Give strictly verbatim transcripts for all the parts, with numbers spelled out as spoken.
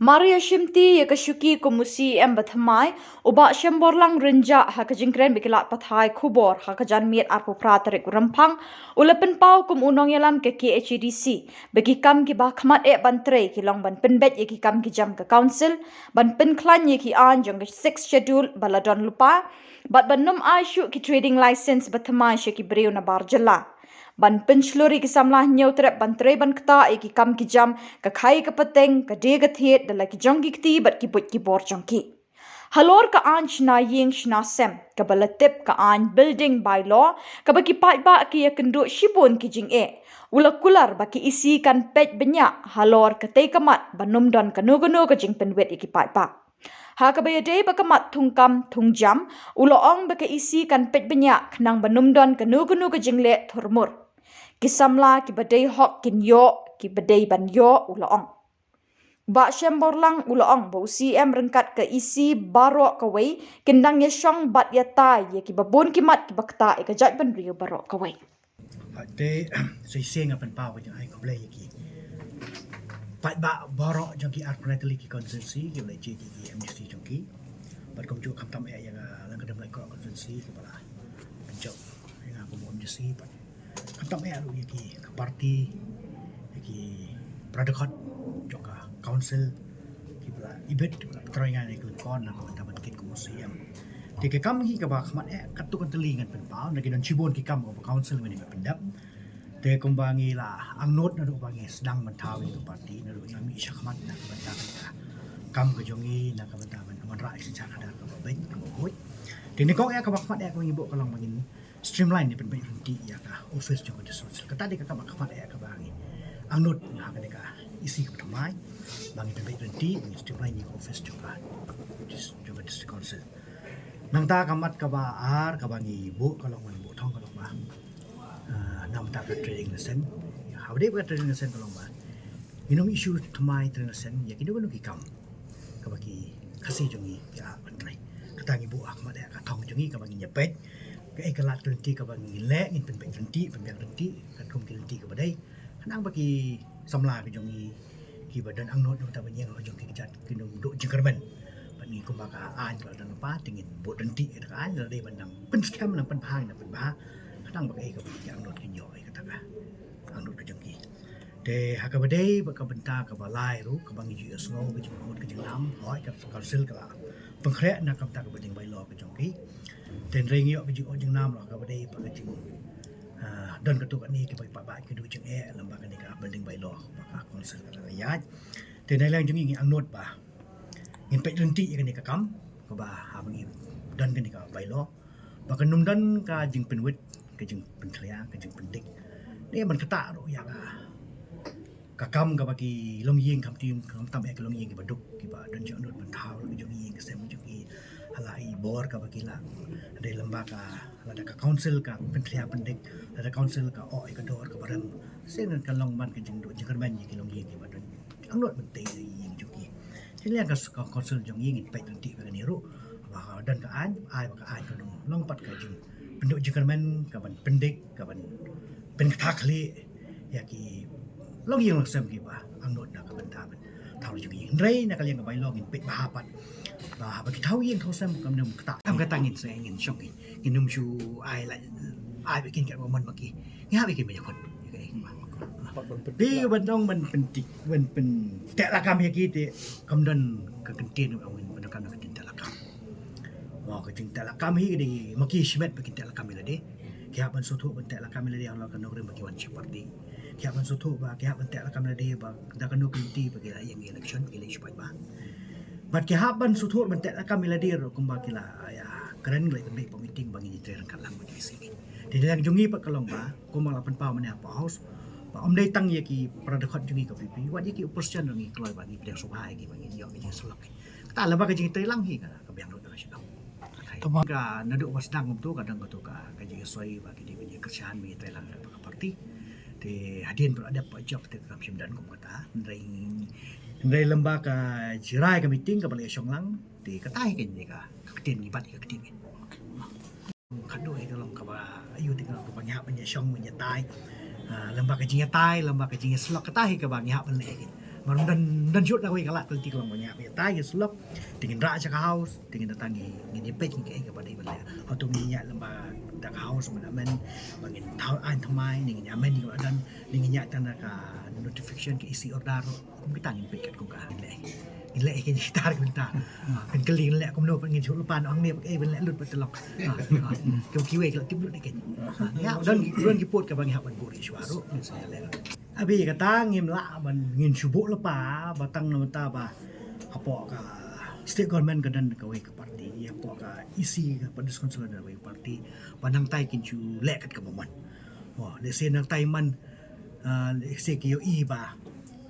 Mar ïa shimti ïa ka shuki kum u C E M bathymmai, u Bah Shemborlang Rynjah ha ka jingkren bad ki lad pathai khubor ha ka janmiet arphew phra tarik u Rymphang, u la pynpaw kum u nongïalam ka K H A D C ba ki kam kiba khmat eh ban trei ki long ban pynbeit ïa ki kam ki jam ka Council, ban pynkhlaiñ ïa ki aiñ jong ka Sixth Schedule ba la don lypa, bad ban nym ai shuh ki trading license bathymmai sha ki briew nabar jylla. Ban pynshlur ïa ki samla hynñiew trep ban trei ban ktah ïa ki kam ki jam, ka khaïi ka pateng, ka die ka thied, da la ki jong ki kti bad ki buit ki bor jong ki. Halor ka aiñ shna ïing shna sem, kaba la tip ka aiñ Building Bylaw, kaba ki paidbah ki ïakynduh shibun ki jingeh, u la kular ba ka E C kan peit bniah halor katei ka mat ban nym don kano kano ka jingpynwit ïa ki paidbah. Ha kaba ïadei bad ka mat thungkam thungjam, u la ong ba ka E C kan peit bniah khnang ban nym don kano kano ka jingleh thurmur. Ki samla kiba dei hok kin ïoh, kiba dei ban ïoh, u la ong. Bah Shemborlang u la ong ba u C E M ryngkat ka E C baroh kawei kin dang ïashong bad ïatai ïa kiba bun ki mat kiba ktah ïa ka jaitbynriew baroh kawei. Te shisien nga pynpaw ka jingai khublei ïa ki paidbah baroh jong ki arphew lai tylli ki constituency kiba la jied ïa ki M D C jong ki. Bad kumjuh khamtam eh ïa ka Lyngkadem Laitkroh constituency kiba la pynjop ïa nga kum u M D C bad khamtam eh ruh ïa ki ka party, ïa ki para dkhot jong ka Council kiba la ibit, kiba la pyntrei ïa nga ïa ka lyngkor na ka bynta ban kit kum u C E M. Te ka kam hi kaba khmat eh katto katne tylli ngan pynpaw, na ki don shibun ki kam kaba Council ngan ïa pyndep. Te kumba ngi la angnud naduh ba ngi sdang ban thaw ïa ka party, naduh ngi la mih shakhmat na ka bynta ka kam ka jong ngi, na ka bynta ban wanrah ïa ka synshar khadar kaba beit kaba khuid. Te nyngkong eh kaba khmat eh kaba ngi buh ka long ba ngin streamline ne pynbeit ryntih ïa ka office jong ka District Council. Kata dei ka kam kaba khmat eh kaba ngi angnud ha kane ka E C kaba thymmai, ba ngin pynbeit ryntih, ba ngin streamline ïa ka office jong ka dis-, jong ka District Council. Nangta ka mat kaba ar kaba ngi buh ka long, ban buh thong ka long ba, ah, namar ka trading license. Haba dei ba ka trading license ka long ba ngin ym issue thymmai trading license ïa kino kino ki kam kaba ki Khasi jong ngi ki hap ban trei. Kata ngi buh ha khmat eh ka thong jong ngi kaba ngin ïa peit kaei ka lad ka lynti kaba ngin leh, ngin pynbeit ryntih, pynbiang ryntih katkum ki lynti kaba dei. Khnang ba ki samla ka jong ngi kiba don angnud na ka bynta ban ïeng ha jong ki kjat kin ym duh jingkyrmen. Bad ngi kumba ka aiñ ba la don lypa te ngin bud ryntih ïa ka aiñ, lada dei ban nang pynskhem nang pynbha nang pynbha. Khnang ba kaei kaba ki angnud kin ïoh ïa kata ka angnud ka jong ki. Te ha kaba dei bad ka bynta kaba lai ruh kaba ngi ju ïohsngew ka jingmut ka jingnam, hooid ka Council ka la pynkhreh na ka bynta ka Building Bylaw ka jong ki. Te hynrei ngi ïoh ka jingmut jingnam ruh ha kaba dei bad ka jing, ah, don katto katne kiba, ba, ba ki duh jingeh lem bad kane ka Building Bylaw ba ka Council ka la ïaid. Te na liang jong ngi ngi angnud ba ngin peit ryntih ïa kane ka kam kaba haba ngi don kane ka bylaw ba kan ym don ka jingpynwit, ka jingpynkhlia, ka jingpyndik. Ne ban ktah ruh ïa ka, ka kam kaba ki longïing, khamtam, khamtam eh ki longïing kiba duk, kiba don jingangnud ban thaw la ka jong ïing ka sem jong ki, ha la i bor kaba ki lah. Dei lem bad ka, lada ka Council ka pynkhlia pyndik, lada Council ka oh ïa ka dor kaba rem, shisien kan long ban ka jingduh jingkyrmen ïa ki longïing kiba don angnud ban tei ïa ïing jong ki. Te liang ka, ka Council jong ngi ngin peit ryntih bad kane ruh. Ba ka don ka aiñ, ai ba ka aiñ ka long, long pat ka jingpynduh jingkyrmen, ka ban pyndik, ka ban pynkthah khlieh ïa ki longïing longsem kiba angnud na ka bynta ban thaw la jong ngi. Hynrei na ka liang ka bylaw ngin peit bha pat ba haba ki thaw ïing thaw sem kam nym ktah. Kam kata ngin sa ngin shong ki. Ngin nym shu ai la, ai ba kin kat ba mon ba ki. Ngi hap ïa ki ban ïakhun. Te ban ong ban pyntik, ban pynteh lakam ïa ki te kam don ka kyntien, ong ban ong kam don ka kyntien teh lakam. Mo, ka jingteh lakam hi ka dei ma ki shimet ba kin teh lakam ïa lade. Ki hap ban sngewthuh ban teh lakam ïa lade halor ka nongrim ba ki wan sha party. Ki hap ban sngewthuh ba ki hap ban teh lakam ïa lade ba da kano ka lynti ba ki la ïeng election, ki la ïeng shu paidbah. Bad ki hap ban sngewthuh ban teh lakam ïa lade ruh kumba ki la ïa kren, la ïa pynbeit meeting ba ngin ïatrei ryngkat lang bad ki. Te na liang jong ngi pat ka long ba kumba la pynpaw mynne ha Power House, ba ym dei tang ïa ki para dkhot jong ngi ka V P, wat ïa ki opposition ruh ngi kloi ba ngi pdiang sngewbha ïa ki ba ngin ïoh ïa ki syllok. Kata lem bad ka jingtrei lang hi ka, ka biang ruh ka shu dang. Ka naduh ba sdang kumto ka dang kato ka, ka jingsoi ba ki dei ban ïakyrshan ban ïatrei lang bad ka party. Te hadien ba la dep ba jop te kam shym don kum kata. Hynrei, hynrei lem bad ka July ka meeting kaba la ïashong lang. Te kata hi ka, ka ktien ngi bat ka ktien ngi. Khadduh hi ka long kaba, aiu, te ka long kaba ngi hap ban ïashong ban ïatai. Ah, lem bad ka jingïatai, lem bad ka jingïasyllok, kata hi kaba ngi hap ban leh. Mar ym don, ym don shuh da kawei ka lad ka lynti ka long ba ngi hap ïa tai ïa sylok. Te ngin rah sha ka House, te ngin da tang ngi, ngin ïa peit ngi kaei kaba dei ban leh. Hato ngin ïa lem ba da ka House ban amend, ba ngin thaw aiñ thymmai, ne ngin amend ïa ka don, ne ngin ïa tang da ka notification ka E C order. Kum kita ngin peit katkum ka ngin leh. Ngin leh ïa kita ki bynta. Kan kylli ngin leh kumno, pat ngin shu lypa noh hangne, pat ei ban leh lut pat te long. Kum kiwei ki la tip lut ïa ki. Ïa, don, don ki pud kaba ngi hap ban buh ri shuwa ruh. Abi kata ngim lah ban ngin shu buh lypa ba tang na mynta ba hapoh ka state government ka don kawei ka party, hapoh ka E C ka Padduh Council ka don kawei ka party, ba nangtai kin shu leh kat kaba mon. Oh, lehse nangtai man, ah, lehse ki ïohi ba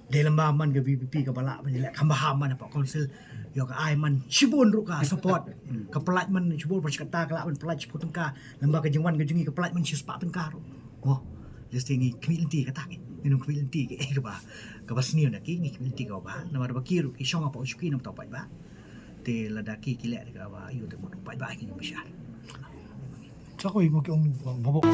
dei lem ba man ka V P P kaba lah ban leh kham bha man hapoh council, ïoh ka ai man shibun ruh ka support, ka pynlait man shibun, ba shi katta ka lah ban pynlait shiphew tyngka, lem ba ka jingwan ka jong ngi ka pynlait man shispah tyngka ruh. Oh, lehse ngi khmih lynti kata, ngi, ngin ym khmih lynti kaei kaba, kaba sniew na ki, ngi khmih lynti kaba bha, namar ba ki ruh ki shong hapoh shuki, namar ta paidbah. Te lada ki, ki leh kaba aiu te mut paidbah kin ym bishar. Sa kawei mo ki ong, uh, bhabok.